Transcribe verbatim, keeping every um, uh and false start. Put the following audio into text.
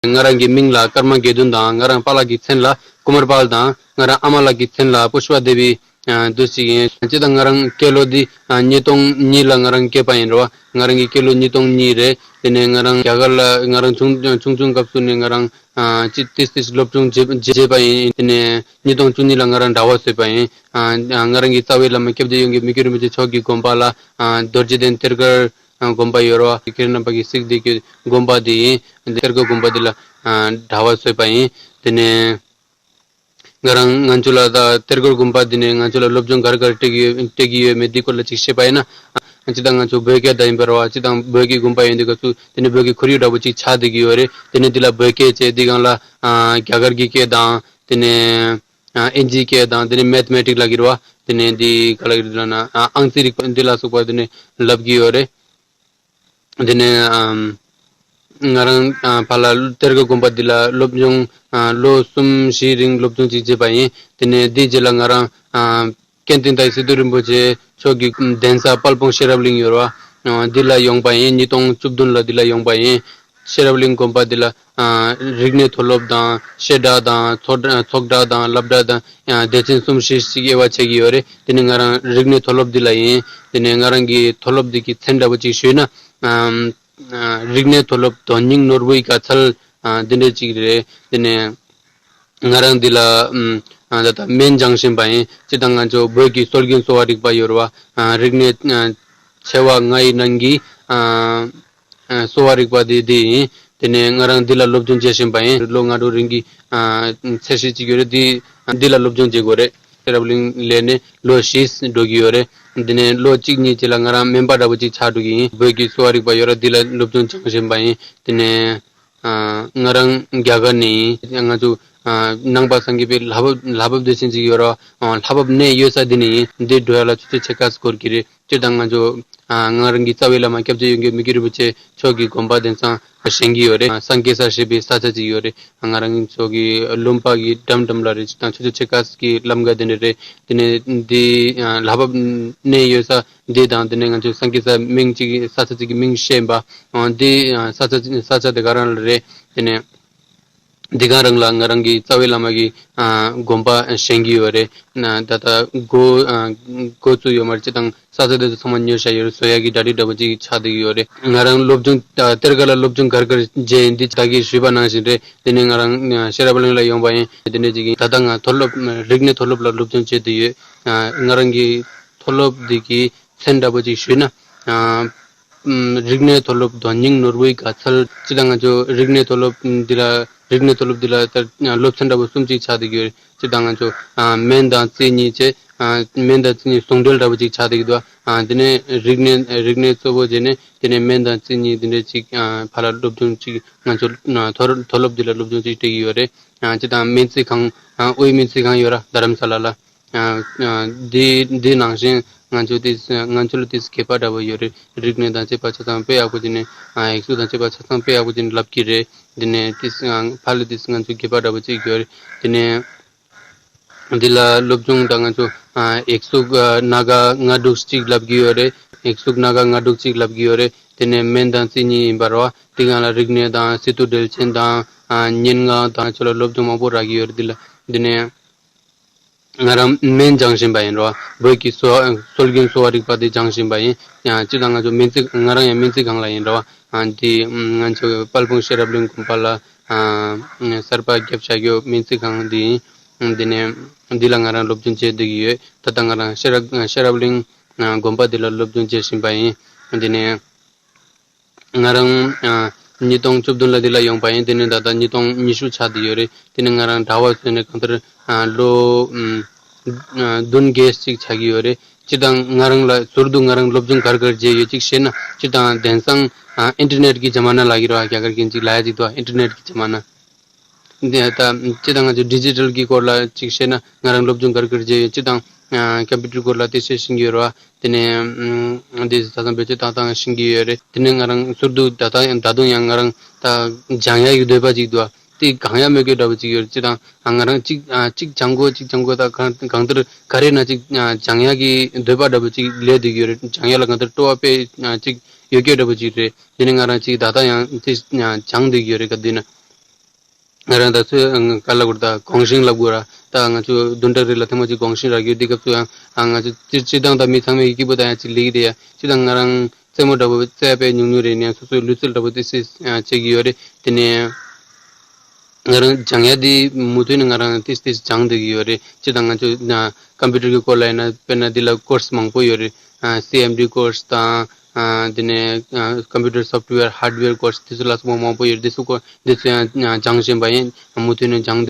ང་རང་གི་མིང་ལ་ཀརྨ་དགེ་འདུན་དང་། ང་རང་པཱ་ལགས་ཀྱི་མཚན་ལ་ཀུ་མར་པཱལ་དང་། ང་རང་ཨ་མ་ལགས་ཀྱི་མཚན་ལ་པུཤ་པ་དེ་བི་ཨ་འདུ་ཞིག་ཡིན། སྤྱིར་བཏང་ང་རང་སྐྱེས་ལོ་འདི་ཨ་ཉིས་སྟོང་གཉིས་ལ་ང་རང་སྐྱེས་པ་ཡིན་རོ། ང་རང་གི་སྐྱེས་ལོ་ཉིས་སྟོང་གཉིས་རེད། དེ་ནས་ང་རང་རྒྱ་གར་ལ་ང་རང་ཆུང་ཆུང་ཆུང་སྐབས་སུ་ནས་ང་རང་ཨ་ཅི་ཏིས་ཏིས་སློབ་སྦྱོང་བྱེད་བྱེད་པ་ཡིན། དེ་ནས་ཉིས་སྟོང་བཅུ་གཉིས་ལ་ང་རང་གྲྭ་པ་བཟོས་པ་ཡིན། ཨ་ང་རང་གི་རྩ་བའི་བླ་མ་སྐྱབས་རྗེ་ཡོན་གྱི་མི་བསྐྱོད་རིན་པོ་ཆེ་མཆོག་གི་དགོན་པ་ལ་ཨ་རྡོ་རྗེ་གདན་གཏེར་སྒར་དགོན་པ་ཡོད་རོ། ཁྱེད་རྣམ་པ་གིས་གཟིགས་བསྡད་ཀྱི་དགོན་པ་དེ་ཡིན། གཏེར་སྒར་དགོན་པ་འདི་ལ་གྲྭ་པ་བཟོས་པ་ཡིན། དེ་ནས་ང་རང་ང་ཚོ་ལ་ད་གཏེར་སྒར་དགོན་པ་འདི་ནས་ང་ཚོ་ལ་སློབ་སྦྱོང་ག་རེ་ག་རེ་སྤྲད་ཀྱི་ཡོད་སྤྲད་ཀྱི་ཡོད་མེད་འདི་སྐོར་ལ་ཅིག་བཤད་པ་ཡིན་ན། སྤྱིར་བཏང་ང་ཚོ་བོད་སྐད་ད་ཡིན་པ་རེད་བ། སྤྱིར་བཏང་བོད་ཀྱི་དགོན་པ་ཡོད་འདི་ག་ཚོད་དེ་ནས་བོད་ཀྱི་ཁོར་ཡུག་འདྲ་པོ་ཅིག་ཆགས་བསྡད་ཀྱི་ཡོད་རེད། དེ་ནས་འདི་ལ་བོད་སྐད་བྱས་འདི་སྒང་ལ་རྒྱ་གར་གྱི་སྐད་དང་དེ་ནས་ཨ་ཨིན་ཇིའི་སྐད་དང་དེ་ནས་མེཐ་མེ་ཊིག་ལབ་ཀྱི་རེད་བ། དེ་ནས་འདི་ག་ལབ་ཀྱི་རེད་ལབ་ན་ཨ་ཨང་རྩིས་རིག་པ་འདི་ལ་སོགས་པ་དེ་ནས་ལབ་ཀྱི་ཡོད་རེད། དེ་ནས་ཨམ་ང་རང་ཨ་ཕར་ལ་གཏེར་སྒར་དགོན་པ་འདི་ལ་སློབ་སྦྱོང་ཨ་ལོ་གསུམ་བཞིའི་རིང་སློབ་སྦྱོང་ཅིག་བྱས་པ་ཡིན། དེ་ནས་འདིའི་རྗེས་ལ་ང་རང་ཨ་ཀན་བསྟན་དང་སི་ཏུ་རིན་པོ་ཆེ་མཆོག་གི་གདན་ས་དཔལ་སྤུངས་ཤེས་རབ་གླིང་ཡོད་རེད་བ། ཨ་འདི་ལ་ཡོང་པ་ཡིན། ཉིས་སྟོང་བཅུ་བདུན་ལ་འདི་ལ་ཡོང་པ་ཡིན། ཤེས་རབ་གླིང་དགོན་པ་འདི་ལ་ཨ་རིག་གནས་མཐོ་སློབ་དང་བཤད་གྲྭ་དང་ཚོགས་གྲྭ་ཚོགས་གྲྭ་དང་སློབ་གྲྭ་དང་ཨ་སྡེ་ཚན་གསུམ་བཞི་ཞིག་དབྱེ་བ་ཕྱེ་གི་ཡོད་རེད། དེ་ནས་ང་རང་རིག་གནས་མཐོ་སློབ་འདི་ལ་ཡིན། དེ་ནས་ང་རང་གི་མཐོ་སློབ་འདི་གི་མཚན་འདྲ་པོ་ཅིག་ཞུས་ན་ཨམ་ཨ་རིག་གནས་མཐོ་སློབ་དོན་སྙིང་ནོར་བུའི་དགའ་ཚལ་ཨ་འདི་འདྲ་ཅིག་རེད། དེ་ནས་ང་རང་འདི་ལ་ཨམ་ཨ་ད་ལྟ་སྨན་སྦྱང་བཞིན་པ་ཡིན། སྤྱིར་བཏང་ང་ཚོ་བོད་ཀྱི་སྲོལ་རྒྱུན་གསོ་བ་རིག་པ་ཡོད་རེད་བ། ཨ་རིག་གནས་ཨ་ཆེ་བ་ལྔ་ཡི་ནང་གི་ཨ་ཨ་གསོ་བ་རིག་པ་དེ་དེ་ཡིན། དེ་ནས་ང་རང་འདི་ལ་སློབ་སྦྱོང་བྱེད་བཞིན་པ་ཡིན། ལོ་ལྔ་དྲུག་རིང་གི་ཨ་ཚད་གཞི་གཅིག་ཡོད་རེད། འདི་འདི་ལ་སློབ་སྦྱོང་བྱེད་དགོས་རེད། ཤེས་རབ་གླིང་ལས་ནས་ལོ་བཞི་འགྲོ་གི་ཡོད་རེད། དེ་ནས་ལོ་གཅིག་གཉིས་རྗེས་ལ་ང་རང་སྨན་པ་འདྲ་པོ་ཅིག་ཆགས་འགྲོ་གི་ཡིན། བོད་ཀྱི་གསོ་བ་རིག་པ་ཡོད་རེད། འདི་ལ་སློབ་སྦྱོང་སྦྱང་བཞིན་པ་ཡིན། དེ་ནས་ཨ་ང་རང་རྒྱ་གར་ནས་ཡིན། ང་ཚོ་ཨ་ནང་པ་སངས་རྒྱས་པའི་ལྷ་བབས་ལྷ་བབས་དེ་བཞིན་ཅིག་ཡོད་ར། ཨ་ལྷ་བབས་གནས་ཡོད་ས་འདི་ནས་ཡིན། འདི་འགྲོ་ཡ་ལ་ཆུ་ཚོད་ཕྱེད་ཀ་འགོར་གྱི་རེད། སྤྱིར་བཏང་ང་ཚོ་ཨ་ང་རང་གི་རྩ་བའི་བླ་མ་སྐྱབས་རྗེ་ཡོན་གྱི་མི་བསྐྱོད་རིན་པོ་ཆེ་མཆོག་གི་དགོན་པ་དེང་སང་བཞེངས་ཀྱི་ཡོད་རེད། ཨ་སངས་རྒྱས་ས་ཞེས་པའི་ས་ཆ་ཅིག་ཡོད་རེད། ང་རང་ཚོ་གི་ལུང་པ་གི་འགྲམ་འགྲམ་ལ་རེད། སྤྱིར་བཏང་ཆུ་ཚོད་ཕྱེད་ཀ་གི་ལམ་ཀ་དེ་འདྲ་རེད། དེ་ནས་འདི་ཨ་ལྷ་བབས་གནས་ཡོད་ས་འདི་དང་དེ་ནས་ང་ཚོའི་སངས་རྒྱས་ས་མིང་གཅིག་ས་ཆ་གཅིག་གི་མིང་བཤད་པ། ཨ་འདི་ཨ་ས་ཆ་ས་ཆ་དེ་ག་རང་ལ་རེད། དེ་ནས་འདི་ག་རང་ལ་ང་རང་གི་རྩ་བའི་བླ་མ་གི་ཨ་དགོན་པ་བཞེངས་ཀྱི་ཡོད་རེད། ན་ད་ལྟ་འགོ་ཨ་འགོ་བཙུགས་ཡོད་མ་རེད། སྤྱིར་བཏང་ས་ཆ་དེ་ཚོ་ཚང་མ་ཉོས་བཞག་ཡོད་རེད། བཟོ་ཡ་གི་གྲ་སྒྲིག་འདྲ་པོ་ཅིག་ཆགས་བསྡད་ཀྱི་ཡོད་རེད། ང་རང་སློབ་སྦྱོང་ཨ་གཏེར་ཁ་ལ་སློབ་སྦྱོང་ག་རེ་ག་རེ་བྱས་ཡིན་འདི་ད་གིན་ཞུས་པ་ནང་བཞིན་རེད། དེ་ནས་ང་རང་ཨ་ཤེས་རབ་གླིང་ལ་ཡོང་པ་ཡིན། དེ་ནས་ཅིག་ཡིན། ད་ལྟ་ང་མཐོ་སློབ་རིག་གནས་མཐོ་སློབ་ལ་སློབ་སྦྱོང་བྱེད་དུ་ཡོད། ཨ་ང་རང་གི་མཐོ་སློབ་འདི་གི་མཚན་འདྲ་པོ་ཅིག་ཞུས་ན། ཨ་ཨམ་རིག་གནས་མཐོ་སློབ་དོན་སྙིང་ནོར་བུའི་དགའ་ཚལ། སྤྱིར་བཏང་ང་ཚོ་རིག་གནས་མཐོ་སློབ་འདི་ལ་རིག་གནས་མཐོ་སློབ་འདི་ལ་ལྟར་སློབ་ཚན་འདྲ་པོ་གསུམ་ཅིག་ཆགས་བསྡད་ཀྱི་ཡོད་རེད། སྤྱིར་བཏང་ང་ཚོ་ཨ་སྨན་དང་རྩིས་གཉིས་བཅས་ཨ་སྨན་དང་རྩིས་གཉིས་ཟུང་འབྲེལ་འདྲ་པོ་ཅིག་ཆགས་བསྡད་ཀྱི་འདུག་ཨ་དེ་ནས་རིག་གནས་རིག་གནས་གཙོ་བོ་བྱས་ནས་དེ་ནས་སྨན་དང་རྩིས་གཉིས་འདི་འདྲ་ཅིག་ཨ་ཕར་ལ་སློབ་སྦྱོང་ཅིག་ང་ཚོ་ཨ་མཐོ་མཐོ་སློབ་འདི་ལ་སློབ་སྦྱོང་ཅིག་སྤྲད་ཀྱི་ཡོད་རེད། ཨ་སྤྱིར་བཏང་སྨན་རྩིས་ཁང་ཨ་དབུས་སྨན་རྩིས་ཁང་ཡོད་ར་རྡ་རམ་ས་ལ་ལ། ཨ་ཨ་འདི་འདི་ནང་བཞིན་ང་ཚོ་ཏིས་ང་ཚོ་ལ་ཏིས་མཁས་པ་འདྲ་པོ་ཡོད་རེད། རིག་གནས་དང་བཅས་པ་ཆ་ཚང་དཔེ་ཡག་པོ་བྱས་ནས་ཨ་ཡིག་གཟུགས་དང་བཅས་པ་ཆ་ཚང་དཔེ་ཡག་པོ་བྱས་ནས་ལབ་ཀྱི་རེད། འདི་ནས་ཏིས་ཨ་ཕར་ལ་ཏིས་ང་ཚོ་མཁས་པ་འདྲ་པོ་ཅིག་ཡོད་རེད། འདི་ནས་འདི་ལ་སློབ་སྦྱོང་དང་ང་ཚོ་ཨ་ཡིག་གཟུགས་ཨ་སྣ་ཁ་ལྔ་དྲུག་ཅིག་ལབ་ཀྱི་ཡོད་རེད། ཡིག་གཟུགས་སྣ་ཁ་ལྔ་དྲུག་ཅིག་ལབ་ཀྱི་ཡོད་རེད། དེ་ནས་སྨན་དང་རྩིས་གཉིས་ཡིན་པ་རེད་བ། དེ་སྒང་ལ་རིག་གནས་དང་སི་ཏུ་འགྲེལ་ཆེན་དང་ཨ་སྙན་ངག་དང་ཚོ་ལ་སློབ་སྦྱོང་མང་པོ་རག་གི་ཡོད་རེད། འདི་ལ་འདི་ནས། ང་རང་སྨན་སྦྱང་བཞིན་པ་ཡིན་རོ། བོད་ཀྱི་གསོ་བ་སྲོལ་རྒྱུན་གསོ་བ་རིག་པ་དེ་སྦྱང་བཞིན་པ་ཡིན། ཡང་སྤྱིར་བཏང་ང་ཚོ་སྨན་རྩིས་ང་རང་ཡང་སྨན་རྩིས་ཁང་ལ་ཡིན་རོ། ཨ་འདི་ང་ཚོ་དཔལ་སྤུངས་ཤེས་རབ་གླིང་དགོན་པ་ལ་ཨ་གསར་པ་བརྒྱབ་བཞག་ཡོད་སྨན་རྩིས་ཁང་འདི་ཡིན། འདི་ནས་འདི་ལ་ང་རང་སློབ་སྦྱོང་བྱེད་བསྡད་ཀྱི་ཡོད། ད་ལྟ་ང་རང་ཤེས་རབ་ཤེས་རབ་གླིང་དགོན་པ་འདི་ལ་སློབ་སྦྱོང་བྱེད་བཞིན་པ་ཡིན། འདི་ནས། ང་རང་ཨ་ཉིས་སྟོང་བཅུ་བདུན་ལ་འདི་ལ་ཡོང་པ་ཡིན། དེ་ནས་ད་ལྟ་ཉིས་སྟོང་ཉི་ཤུ་ཆགས་བསྡད་ཡོད་རེད། དེ་ནས་ང་རང་གྲྭ་པ་བཟོས་ནས་གང་ལྟར་ཨ་ལོ་ཨམ་ཨ་བདུན་བརྒྱད་ཅིག་ཆགས་ཀྱི་ཡོད་རེད། སྤྱིར་བཏང་ང་རང་ལ་ཟུར་དུ་ང་རང་སློབ་སྦྱོང་ག་རེ་ག་རེ་བྱས་ཡོད་ཅིག་བཤད་ན། སྤྱིར་བཏང་དེང་སང་ཨ་ཨིན་ཊར་ནེཊ་གི་ཛ་མ་ན་ལབ་ཀྱི་རེད་བ། རྒྱ་གར་གྱིས་ཅིག་ལབ་ཡ་ཅིག་འདུག་ཨིན་ཊར་ནེཊ་གི་ཛ་མ་ན། འདི་ད་སྤྱིར་བཏང་ང་ཚོ་ཌི་ཇི་ཊལ་གྱི་སྐོར་ལ་ཅིག་བཤད་ན། ང་རང་སློབ་སྦྱོང་ག་རེ་ག་རེ་བྱས་ཡོད། སྤྱིར་བཏང་ཨ་ཀམ་པུ་ཊར་སྐོར་ལ་དེ་བཤད་ཤེས་ཀྱི་ཡོད་རེད་བ། དེ་ནས་ཨམ་འདི་ས་མཚམས་བེད་སྤྱོད་བཏང་བཏང་ཤེས་ཀྱི་ཡོད་རེད། དེ་ནས་ང་རང་ཟུར་དུ་ད་ལྟ་ཡང་ད་དུང་ཡང་ང་རང་ད་སྦྱང་ཡག་གི་འདོད་པ་ཅིག་འདུག་བ། དེ་གང་ཡང་མེད་དགོས་འདྲ་པོ་ཅིག་ཡོད་རེད། སྤྱིར་བཏང་ཨ་ང་རང་ཅིག་ཨ་ཅིག་སྦྱང་དགོས་ཅིག་སྦྱང་དགོས། ད་གང་གང་ལྟར་ག་རེ་ན་ཅིག་ཨ་སྦྱང་ཡག་གི་འདོད་པ་འདྲ་པོ་ཅིག་སླེབས་བསྡད་ཀྱི་ཡོད་རེད། སྦྱང་ཡག་ལ་གང་ལྟར་སྤྲོ་བ་དཔེ་ཨ་ཅིག་ཡོད་སྐྱོ་འདྲ་པོ་ཅིག་རེད། དེ་ནས་ང་རང་ཅིག་ད་ལྟ་ཡང་དེ་ཨ་སྦྱང་བསྡད་ཀྱི་ཡོད་རེད། ག་དུས་ན། ང་རང་ད་ཚོད་ག་ལ་གུར་ད་གོང་བཞིན་ལབ་དགོས་ར། ད་ང་ཚོ་བདུན་ཕྲག་རེ་ལ་ཐེངས་མ་གཅིག་གོང་བཞིན་རག་ཡོད། དེ་སྐབས་སུ་ཡང་ང་ཚོ་སྤྱི་སྤྱི་བཏང་ད་མི་ཚང་མས་སྐྱིད་པོ་ད་ཡང་གཅིག་ལེགས་དེ་ཡ་སྤྱི་བཏང་ང་རང་རྩེད་མོ་འདྲ་པོ་རྩེད་པའི་ཉུང་ཉུང་རེད་ནས་སོ་སོའི་ལུས་རྩལ་འདྲ་པོ་ཏིས་ཏིས་བྱེད་ཀྱི་ཡོད་རེད། དེ་ནས་ང་རང་སྦྱང་ཡ་དེ་མུ་མཐུད་ནས་ང་རང་ཏིས་ཏིས་སྦྱང་བསྡད་ཀྱི་ཡོད་རེད། སྤྱི་བཏང་ང་ཚོ་ཀམ་པུ་ཊར་གྱི་སྐོར་ལ་ཡིན་ན་དཔེར་ན་འདི་ལ་ཀོར་སི་མང་པོ་ཡོད་རེད། སི་ཨེམ་ཌི་ཀོར་སི་དང་། དེ་ནས་ཀམ་པུ་ཊར་སོཕ་ཊི་ཝེར་ཧར་ཌི་ཝེར་ཀོར་སི་དེ་ཚོ་ལ་སོགས་པ་མང་པོ་ཡོད་རེད། དེ་ཚོ་ཀོ་དེ་ཚོ་ཡང་སྦྱང་བཞིན་པ་ཡིན། མུ་མཐུད་ནས་སྦྱང་